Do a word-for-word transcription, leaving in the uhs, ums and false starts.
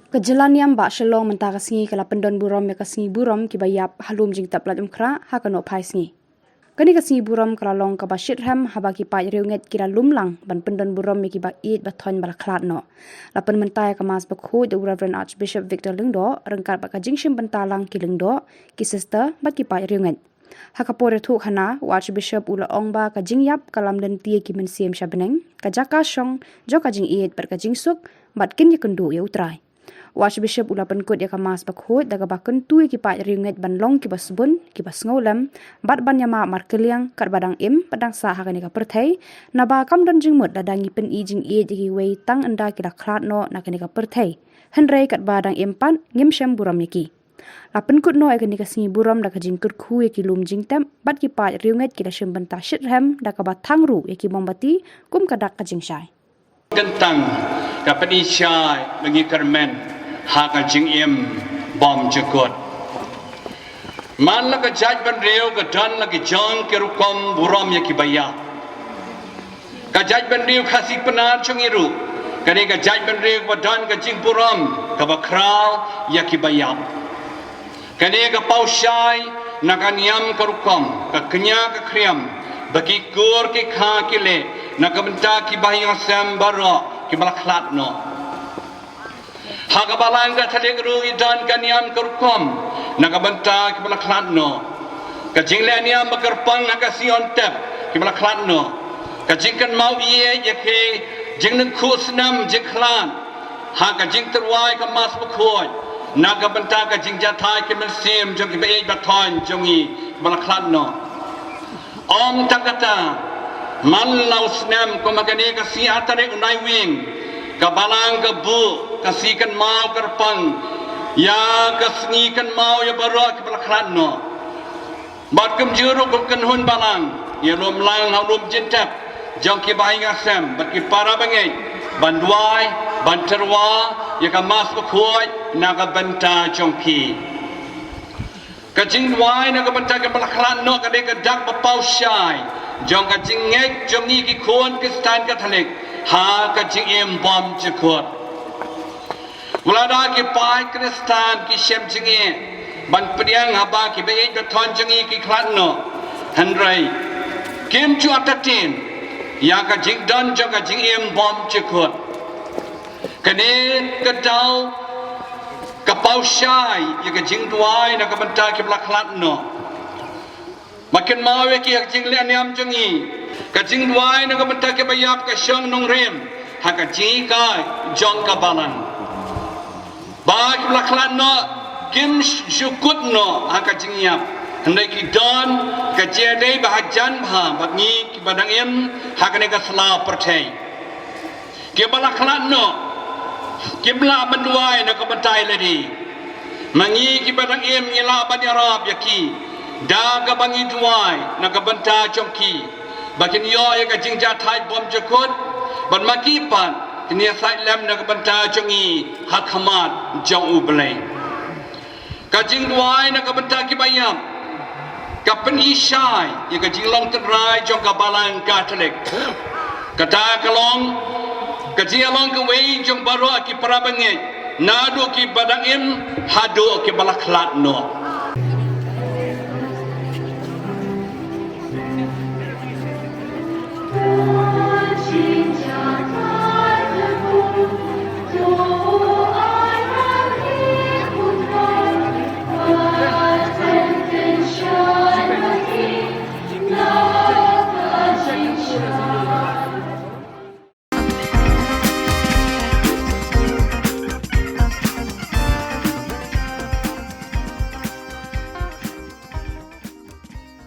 Ka jylla niam bah Shillong mynta ka sngi ka la pyndon burom ïa ka sngi burom kiba ïap ha lum jingtep Laitumkhrah ha ka Nohphaisngi. Kane ka sngi burom ka la long kaba shitrhem haba ki paid riewngeit ki la lum lang ban pyndon burom ïa kiba ïeit ba thoiñ ba la khlad noh. La pynmynta ïa ka Mass bakhuid da u Reverend Archbishop Victor Lyngdoh ryngkat bad ka jingshim bynta lang ki lyngdoh, ki sister bad ki paid riewngeit. Ha ka por ïathuh khana, u Archbishop u la ong ba ka jingïap ka lam lynti ïa ki mynsiem sha bneng, ka jaka shong jong ka jingïeit bad ka jingsuk, bad kin ïakynduh ïa U Trai. U Archbishop u la pynkut ïa ka Mass bakhuid da kaba kyntu ïa ki paid riewngeit ban long kiba sbun, kiba sngewlem, bad ban ïamap markylliang katba dang im bad dang sah ha kane ka pyrthei, naba kam don jingmut lada ngi pyni jingïeit ïa kiwei tang ynda ki la khlad noh na kane ka pyrthei. Hynrei katba dang im pat ngim shem burom ïa ki. La pynkut noh ïa kane ka sngi burom da ka jingkyrkhu ïa ki lum jingtep, bad ki paid riewngeit ki la shim bynta shitrhem da kaba thang ruh ïa ki mombati kum ka dak ka jingshai. Kyntang, ka pyni shai ba ngi kyrmen ha ka jingim bymjukut. Man la ka jaitbynriew ka don la ki jong ki rukom burom ïa kiba ïap. Ka jaitbynriew Khasi Pnar jong ngi ruh ka dei ka jaitbynriew kaba don ka jingburom kaba khraw ïa kiba ïap. Kane ka paw shai na ka niam ka rukom, ka kñia ka khriam, ba ki kur ki kha ki leh na ka bynta ki bahaïing bahasem baroh kiba la khlad noh. Ha ka Balang Katholik ruh i don ka niam ka rukom na ka bynta kiba la khlad noh. Ka jingleh niam ba kyrpang ha ka sngi Hynñiewtep kiba la khlad noh. Ka jingkynmaw ïeit ïa ki jingnyngkhuh snem jingkhlad ha ka jingtyrwa ïa ka Mass bakhuid na ka bynta ka jingjahthait ki mynsiem jong kiba ïeit ba thoiñ jong ngi kiba la khlad noh. Ym tang kata, man la u snem kum ha kane ka sngi ar tarik u Naiwieng, ka Balang ka buh ka sngi kynmaw kyrpang ïa ka sngi kynmaw ïa baroh kiba la khlad noh. Bad kumjuh ruh kum kynhun Balang, ïalum lang ha u lum jingtep jong ki bahaïing bahasem bad ki para bangeit ban duwai, ban tyrwa ïa ka Mass bakhuid na ka bynta jong ki. Ka jingduwai na ka bynta kiba la khlad noh ka dei ka dak ba paw shai jong ka jingngeit jong ngi ki khun Khristan Katholik ha ka jingim bymjukut. Wat lada ki paid Khristan ki shem jingeh ban pdiang haba kiba ïeit ba thoiñ jong ngi ki khlad noh, hynrei kim ju artatien ïa ka jingdon jong ka jingim bymjukut. Kane ka daw ka paw shai ïa ka jingduwai na ka bynta kiba la khlad noh. Ba kynmaw ïa ki ha ka jingleh niam jong ngi. Ka jingduwai na ka bynta kiba ïap ka shong nongrim ha ka jinghikai jong ka Balang. Ba kiba la khlad noh kim ju kut noh ha ka jingïap, hynrei ki don ka jingïadei ba hajan bha bad ngi kiba dang im ha kane ka sla pyrthei. Kiba la khlad noh kim lah ban duwai na ka bynta ïa lade. Ma ngi kiba dang im ngi lah ban ïarap ïa ki da kaba ngi duwai na ka bynta jong ki, ba kin ïoh ïa ka jingjahthait bymjukut, bad ma ki pat kin ïasaid lem na ka bynta jong ngi ha khmat jong U Blei. Ka jingduwai na ka bynta kiba ïap ka pyni shai ïa ka jinglong tynrai jong ka Balang Katholik. Kata ka long ka jingïalong kawei jong baroh ki para bangeit, naduh kiba dang im haduh kiba la khlad noh.